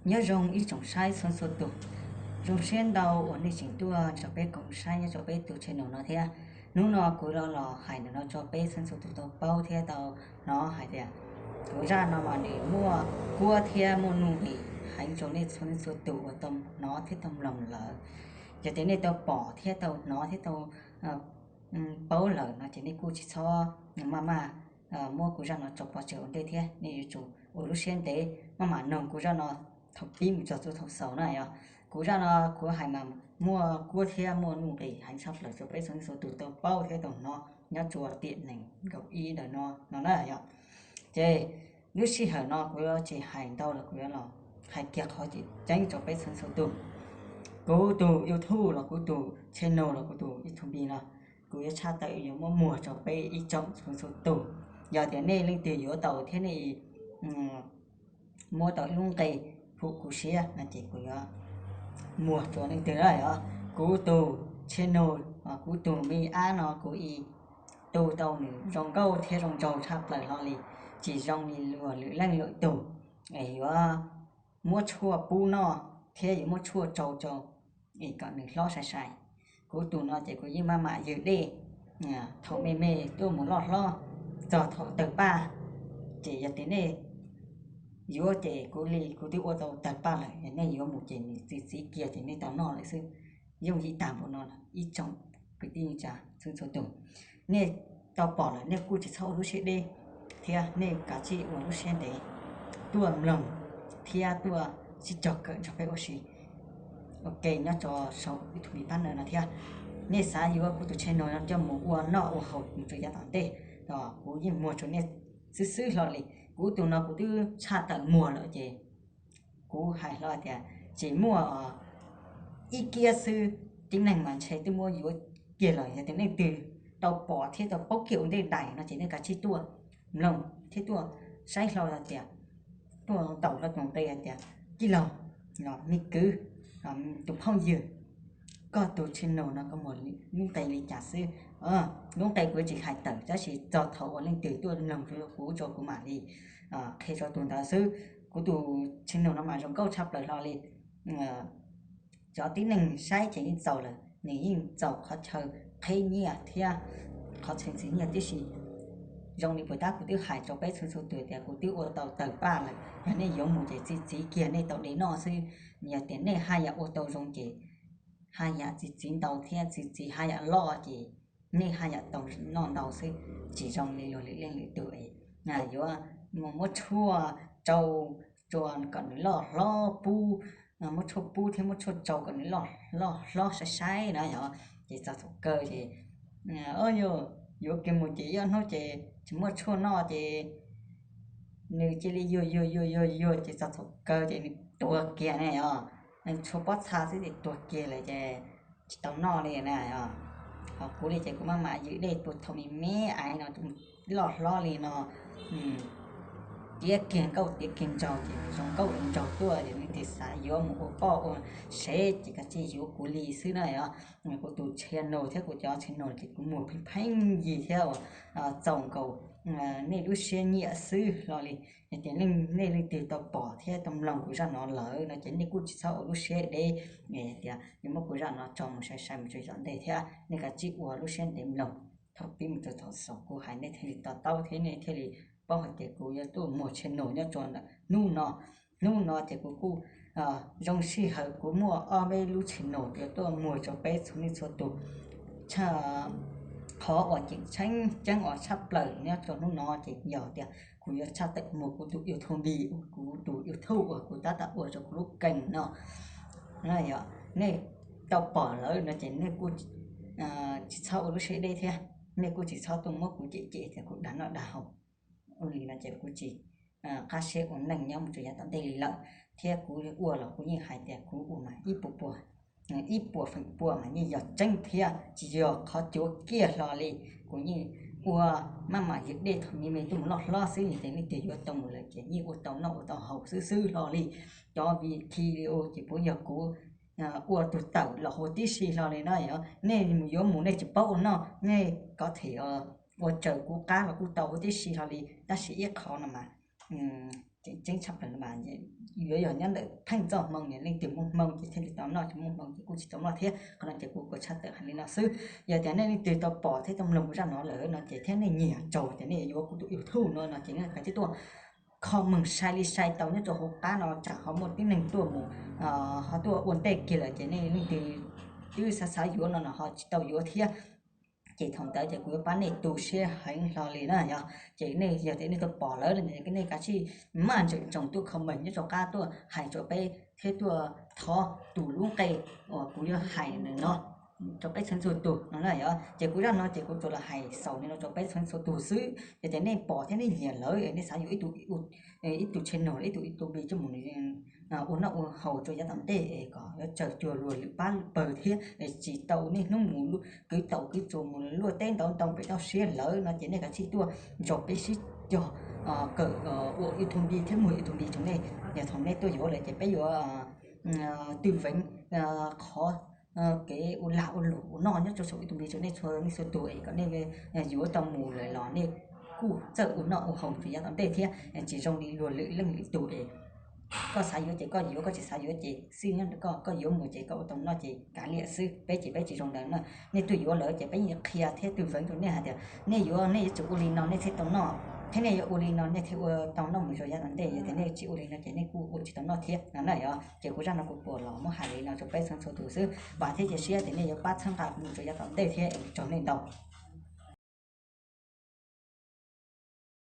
Nyob zoo ib tsoom saib txhua txhua tus, zoo siab ntau uas nej tseem tuaj nrog peb koom saib nyob rau peb tus channel no thiab. Hnub no kuv los los hais ntawm no rau peb txhua txhua tus tau paub thiab tau hnov hais tias kuv zaj no mas nws muaj kuab thiab muaj nuj nqis heev rau nej txhua txhua tus uas tau hnov thiab tau mloog lawm. Yog tias nej tau pom thiab tau hnov thiab tau paub lawm no ces nej kuj tsis txhob maj maj muab kuv zaj no tso pov tseg ua ntej thiab. Nej yuav tsum ua lub siab ntev maj mam noog kuv zaj no thaum pib mus txog txog thaum xaus na yom. Kuv zaj no kuv hais mas muaj kuab thiab muaj nuj nqis heev tshaj plaws rau peb txhua txhua tus tau paub thiab tau hnov nyob rau tiam nees nkaum ib ntawm no no na yom. Ces lub sij hawm no kuv yuav tsis hais ntau los kuv yuav los hais kiag qhov tseem ceeb rau peb txhua txhua tus. Kuv tus YouTube los kuv tus channel los kuv tus YouTube no, kuv yuav tshaj tawm yuav muab muag rau peb ib tsoom txhua txhua tus. Yog tias nej leej twg yuav tau thiab nej muab tau lub nqe phum kuv siab no ces kuv yuav muag rau leej twg na yom. Kuv tus channel, kuv tus me ab no kuv ib tu tau nws zoo nkauj thiab zoo nraug tshaj plaws hlo li, tsis zoo li luag lwm leej lwm tus es yuav muab tshuaj pub noj thiab yuav muab tshuaj tsau rau es kom nws hlob sai sai. Kuv tus no ces kuv yeej maj mam ywg dej thaum me me tuaj mus loj hlob txog thaum tawg paj. Ces yog tias nej yuav ces kuv li kuv twb ua tau tawg paj lawm, nej yuav mus ces nws txi txiv kiag ces nej tau noj lawm xwb. Yooj yim tag npaum no ib tsoom kwv tij neej tsa txhua txhua tus, nej tau pom lawm nej kuj tsis txhob ua lub siab deb thiab nej kav tsij ua lub siab ntev tuaj mloog thiab tuaj sib cog kawm nrog peb ua si ua ke nyob rau saum YouTube partner no thiab. Nej xav yuav kuv tus channel no coj mus ua noj ua haus mus rau yav tom ntej los kuv yeej muag rau nej xwb xwb hlo li. Kuv tus no kuv twb tshaj tawm muag lawm ces kuv hais hlo tias tsis muaj ib kiab xwb, tib neeg mas ntshe twb muab yuav kiag lawm. Yog tias leej twg tau pom thiab tau paub kiag ua ntej dais no ces nej kav tsij tuaj mloog thiab tuaj saib hlo tias, tuaj ntaus hlo tus nqe hais tias tij laug, me kwv, tus phooj ywg, koj tus channel no koj muag lub nqe li cas xwb. Lub nqe kuv tsis hais tawm tab sis txog thaum uas leej twg tuaj mloog rau kuv tso kuv mam li qhia rau tus ntawd xwb. Kuv tus channel no mas zoo nkauj tshaj plaws hlo li. Cov tib neeg saib ces yeej txaus lawm, nws yeej txaus qhov chaw qheb nyiaj thiab qhov chaw ntxiv nyiaj tib si. Zoo li puas tab kuv twb hais rau peb txhua txhua tus tias kuv twb ua tau tawg paj lawm, yog nej yuav mus ces txi txiv kiag nej tau de noj xwb. Yog tias nej haj yam ua tau zoo ces haj yam txi txiv ntau thiab txi txiv haj yam loj ces nej haj yam tau noj ntau xwb. Tsis zoo li luag lwm leej lwm tus es yuav mus muab tshuaj tsau rau kom nws loj hlob pub, muab tshuaj pub thiab muab tshuaj tsau kom nws loj hlob sai sai na yog, ces txog thaum kawg ces yuav kiag mus ces ib ob hnub ces tsis muaj tshuaj noj ces nws cia li yuag yuag yuag yuag yuag ces txog thaum kawg ces nws tuag kiag ne yog. Tshuaj pob txha xwb ces tuag kiag lawm ces tsis tau noj li na. Ho kuv li ces kuv maj mam ywg dej tua thaum me me aiv no loj hlob li no, tiav kiag nkauj tiav kiag nraug ces zoo nkauj zoo nraug tuaj ces leej twg xav yuav mus ua poj ua sev ces kav tsij yuav kuv li xwb na yog. Kuv tus channel thiab kuv cov channel ces kuv muag pheej pheej yig thiab uas txaus nkaus nej lub siab nyiam xwb hlo li. Yog tias nej leej twg tau pom thiab tau mloog kuv zaj no lawm no ces nej kuj tsis txhob ua lub siab deb tias yuav muab kuv zaj no tso mus sai sai mus tso tom ntej thiab nej kav tsij ua lub siab ntev mloog thaum pib mus rau thaum xaus kuv hais nej thiaj li to taub thiab nej thiaj li paub hais tias kuv yuav tuaj muag channel nyob rau ntawm hnub no. Hnub no ces kuv kuj zoo sij hawm kuv muaj ob peb lub channel yuav tuaj muag rau peb txhua leej txhua tus. Qhov uas tseem ceeb uas tshaj plaws nyob rau hnub no ces yog tias kuv yuav tshaj tawm muag kuv tus YouTube, kuv tus YouTube uas kuv tab tom ua rau kuv lub keeg no. Yog nej tau pom lawm no ces nej kuj tsis txhob ua lub siab deb thiab nej kuj tsis txhob tuaj muab kuv cem cem tias kuv dag noj dag haus. Ua li no ces kuv tsis qab siab ua neej nyob mus rau yav tom ntej li lawm, thiab kuv ua los kuv yeej hais tias kuv ua mas ib puas pua, ib puas feem pua mas yeej yog tseeb thiab tsis yog qhov cuav kiag hlo li. Kuv yeej ua maj mam ywg dej thaum me me tuaj mus loj hlob xwb, yog tias leej twg yuav tau mus lawm ces yeej ua tau noj ua tau haus xwb xwb hlo li. Cov video ces puav yog kuv ua tug tawm los huv tib si hlo li na yog. Nej mus yuav mus nej tsis paub ua noj, nej ko them ua raws kuv qab los kuj tau huv tib si hlo li, tab sis ib qho no mas Tseeb tshaj plaws no mas yuav yog nyob ntawm pheej txoj hmoo, leej twg muaj hmoo ces thiaj li tau noj, tsis muaj hmoo ces kuj tsis tau noj thiab. Qhov no ces kuv kuj tshaj tawm hais li no xwb. Yog tias nej leej twg tau pom thiab tau mloog kuv zaj no lawm no ces thiab nej nyiam tsaug ces nej yuav kuv tus YouTube no no ces nej kav tsij tuaj comment sai li sai tau nyob rau hauv qab no, tsam ho muaj tib neeg tuaj mus ho tuaj ua ntej kiag lawm ces nej leej twg twb xav xav yuav no no ho tsis tau yuav thiab. Ces thaum ntawd ces kuv yuav pab nej tu siab heev hlo li na yog. Ces nej yog tias nej tau pom lawm no nej kav tsij maj ntseem ntsoov tuaj comment nyob rau qab tuaj hais rau peb thiab tuaj thov tus lub nqe uas kuv yuav hais no rau peb txhua txhua tus no na yog. Ces kuv zaj no ces kuv tsuas los hais xaus li no rau peb txhua txhua tus xwb. Yog tias nej pom thiab nej nyiam lawm nej xav yuav ib tug channel, ib tug YouTube coj mus ua noj ua haus rau yav tom ntej es kom yuav tsawg cuag luag lwm pab pawg thiab tsis tau niaj hnub mus kwv taus kwv tsuas mus luaj teb ntau ntau pem toj siab lawm no ces nej kav tsij tuaj nrog peb sib cog kawm ua YouTube thiab muag YouTube rau nej. Yog thaum nej tuaj yuav lawm ces peb yuav twj veev qhov kev ua lag ua luam ua noj nyob rau saum YouTube rau nej txhua nej txhua tus es kom nej yuav tau mus lawm los nej kuj txawj ua noj ua haus rau yav tom ntej thiab tsis zoo li luag lwm leej lwm tus es koj xav yuav ces koj yuav, koj tsis xav yuav ces xij nyob ntawm koj, koj yuav mus ces koj ua tau noj ces kav liam xwb. Peb ces peb tsis zoo ntawd na. Nej tuaj yuav lawm ces peb yeej qhia thiab twj veev rau nej hais tias nej yuav nej yuav tsum ua li no nej thiaj tau noj, thiab nej yuav ua li no nej thiaj ua tau noj mus rau yav tom ntej. Yog tias nej tsis ua li no ces nej kuj ua tsis tau noj thiab no na yog. Ces kuv zaj no kuv puas los muab hais li no rau peb txhua txhua tus xwb. Vam thiab cia siab tias nej yuav pab txhawb nqa kuv mus rau yav tom ntej thiab es tsaug nej ntau.